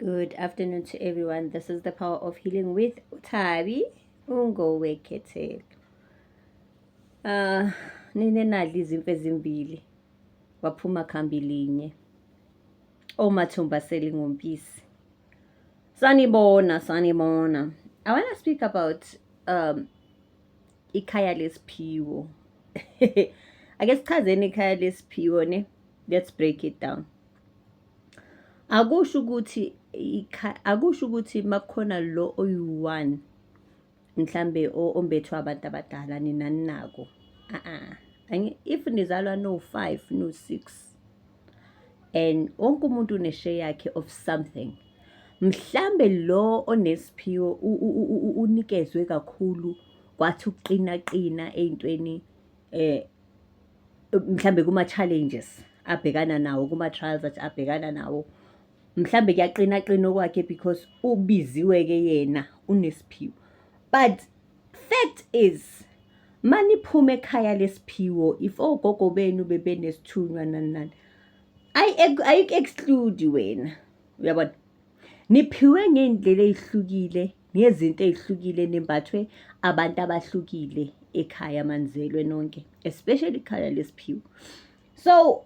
Good afternoon to everyone. This is the power of healing with Utabi Ungowekhethelo. Ah, nine nadla izimfe ezimbili waphuma khambi linye. Omathumba selingumpisi. Sanibona, sanibona. I want to speak about ikhaya lesiphiwo. Ake sichazeni ikhaya lesiphiwo ne. Let's break it down. Akusho ukuthi akusho ukuthi makukhona lo oyi-one mhlambe ombethwe abantu abadala nina ninako. A-a. If nizalwa no-five, no-six and wonke umuntu une-share yakhe of something. Mhlambe lo onesiphiwo unikezwe kakhulu kwathi ukuqina qina ey'ntweni mhlambe kuma-challenges abhekana nawo, kuma-trials athi abhekana nawo. Mhlambe kuyaqina qina okwakhe because ubiziwe-ke yena unesiphiwo. But fact is, maniphuma ekhaya lesiphiwo, if ogogo benu bebenesithunywa nani nani, ayiku-exclude wena, uyabona? Niphiwe ngey'ndlela ey'hlukile, ngezinto ey'hlukile, nimbathwe abantu abahlukile ekhaya manizelwe nonke, especially ikhaya lesiphiwo. So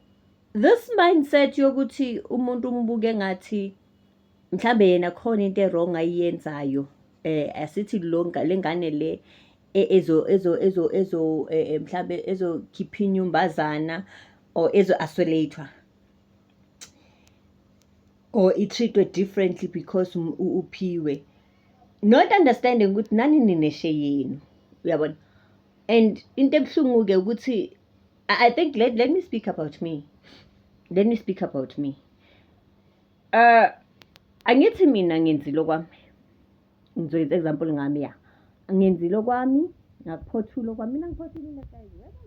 this mindset yokuthi umuntu umbuke engathi mhlambe yena khona into e-wrong ayiyenzayo, asithi lo le ngane le ezo ezo ezo ezo mhlambe ezokhipha inyumbazana or ezo-isolate-wa or i-treat-we differently because uphiwe. Not understanding ukuthi nani nineshe yenu, uyabona? And into ebuhlungu-ke ukuthi I think let me speak about me. Let me speak about me. Angithi mina ngenzile okwami. Ngizoyenza example ngami ya. Ngenzile okwami, ngakuphothula okwami. Mina ngiphothulile guys. Whether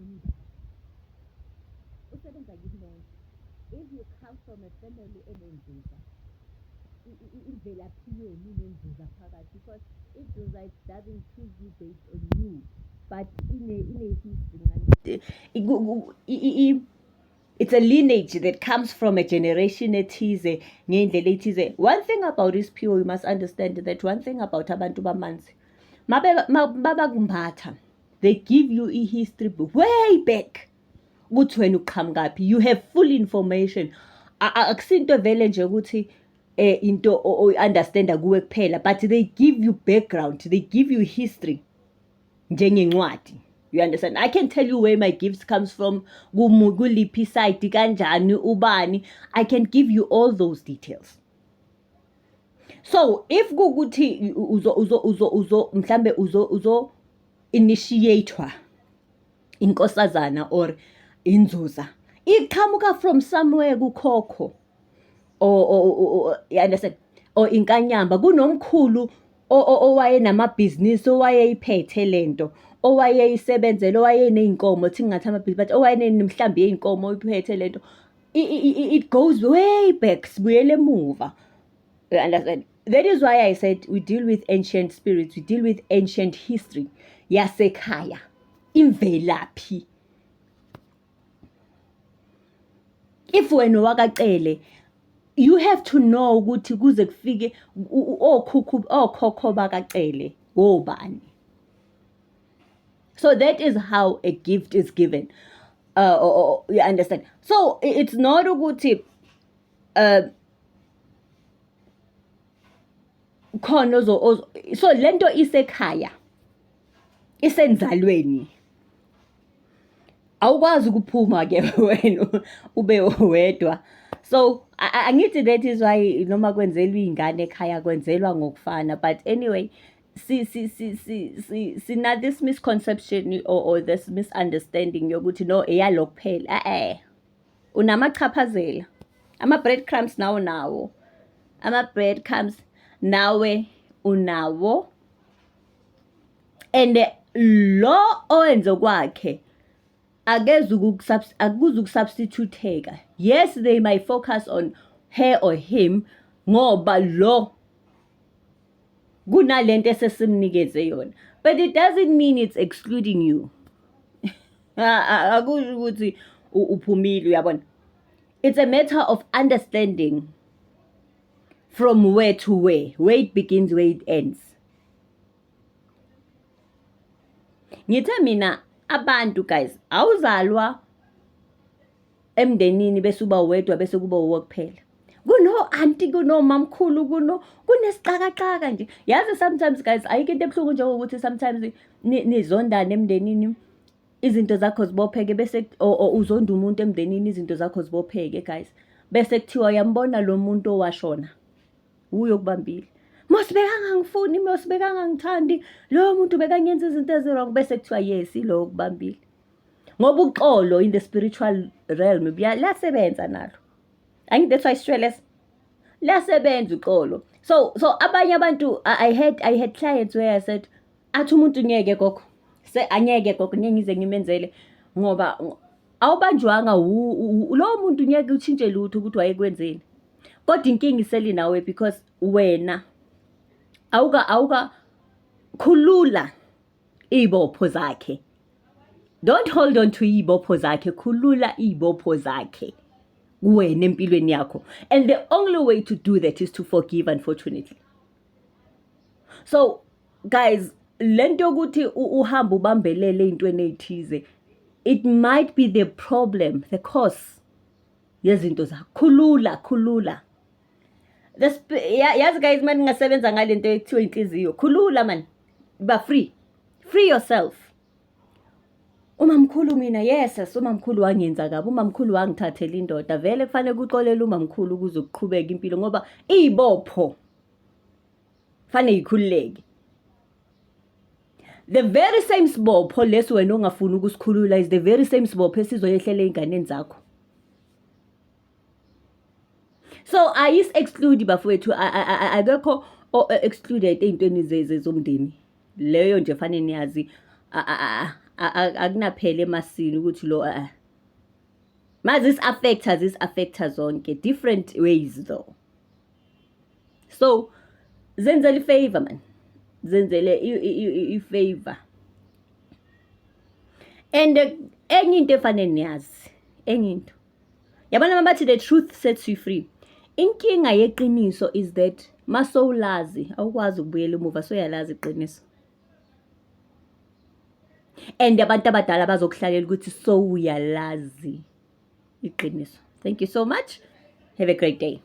you usebenza kini nonke. If you come from a family enenzuza, imvelaphi yenu inenzuza phakathi because inzuza it doesn't choose you based on you but ine-history. It's a lineage that comes from a generation ethize ngendlela ethize. One thing about isiphiwo, you must understand that one thing about abantu bamanzi, mabakumbatha, they give you i-history way back ukuthi wena uqhamukaphi. You have full information. Akusinto vele nje ukuthi into oyi-understanda kuwe kuphela, but they give you background, they give you history njengencwadi. You understand? I can tell you where my gifts comes from, kuliphi side, kanjani, ubani. I can give you all those details. So if kukuthi uzo uzo uzo uzo mhlambe uzo uzo initiatewa inkosazana or inzuza iqhamuka from somewhere kukhokho or, you understand, or inkanyamba kunomkhulu owayenamabhizinisi, owayeyiphethe lento, owayeyisebenzela, owayeney'nkomo, thi ngingathi amabhizinisi but owayenemhlambi yey'nkomo, oyiphethe lento. It goes way back, sibuyele emuva. You understand? That is why I said we deal with ancient spirits, we deal with ancient history yasekhaya, imvelaphi. If wena owakaCele, you have to know ukuthi kuze kufike okhukhu okhokho bakaCele wobani. So that is how a gift is given. You understand? So it's not ukuthi khona ozo so lento isekhaya, isenzalweni. Awukwazi ukuphuma ke wena ube wedwa. So angithi that is why noma kwenzelwa iy'ngane ekhaya kwenzelwa ngokufana, but anyway si si si si si sina this misconception or this misunderstanding yokuthi no, eyalo kuphela. Eh, unamachaphazela, ama-bread crumbs nawo, nawo ama-bread crumbs nawe unawo, and lo owenze kwakhe akuzukusubstituteka. Yes, they might focus on her or him ngoba lo kunalento esesimnikeze yona, but it doesn't mean it's excluding you. Akusho ukuthi uphumile, uyabona. It's a matter of understanding from where to where, where it begins, where it ends. Ngithe mina abantu guys, awuzalwa emndenini bese uba wedwa bese kuba wuwe kuphela. Kuno-anti, kunomamkhulu, kuno kunesixakaxaka nje. Yazi sometimes guys, ayikho into ebuhlungu njengokuthi sometimes nizondane emndenini, izinto zakho zibopheke bese or uzonda umuntu emndenini, izinto zakho zibopheke guys. Bese kuthiwa uyambona lo muntu owashona, wuye okubambile. Mos bekangangifuni, mos bekangangithandi, loyo muntu bekangenza izinto ezi-wrong, bese kuthiwa yes, ilo okubambile. Ngoba uxolo in the spiritual realm liyasebenza nalo. Angithi that's why isishwele liyasebenza uxolo. So abanye abantu, I had clients where I said, athi umuntu ngeke gogo, se angeke gogo, ngeke ngize ngimenzele ngoba awubanjwanga lowo muntu, ngeke utshintshe lutho ukuthi wayekwenzeni. Kodwa inkinga iseli nawe because wena awuka khulula iy'bopho zakhe. Don't hold on to iy'bopho zakhe, khulula iy'bopho zakhe kuwena empilweni yakho. And the only way to do that is to forgive, unfortunately. So guys, lento yokuthi uhambe ubambelele ey'ntweni ey'thize, it might be the problem, the cause yezinto zakho. Khulula, khulula. Yazi guys, mani ngingasebenza ngale nto ekuthiwa inhliziyo. Khulula man, ba free. Free yourself. Umamkhulu mina, yes, umamkhulu wangenza kabi, umamkhulu wangithathela indoda. Vele kufanele kuxolele umamkhulu ukuze kuqhubeke impilo ngoba iy'bopho fanele yikhululeke. The very same sibopho lesi wena ongafuni ukusikhulula is the very same sibopho esizoyehlela ey'nganeni zakho. So ayis-exclude bafowethu, akekho excluded ey'ntweni zomndeni. Leyo nje fanele niyazi, akunaphela emasini ukuthi lo mazisi-affecta, zisi-affecta zonke different ways though. So zenzele i-favor man, zenzele i-favor. And enye into efanele niyazi, enye into, yabona mabathi the truth sets you free. Inkinga yeqiniso is that masowulazi awukwazi ukubuyela emuva, soyalazi iqiniso. And abantu abadala bazokuhlalela ukuthi sowuyalazi iqiniso. Thank you so much. Have a great day.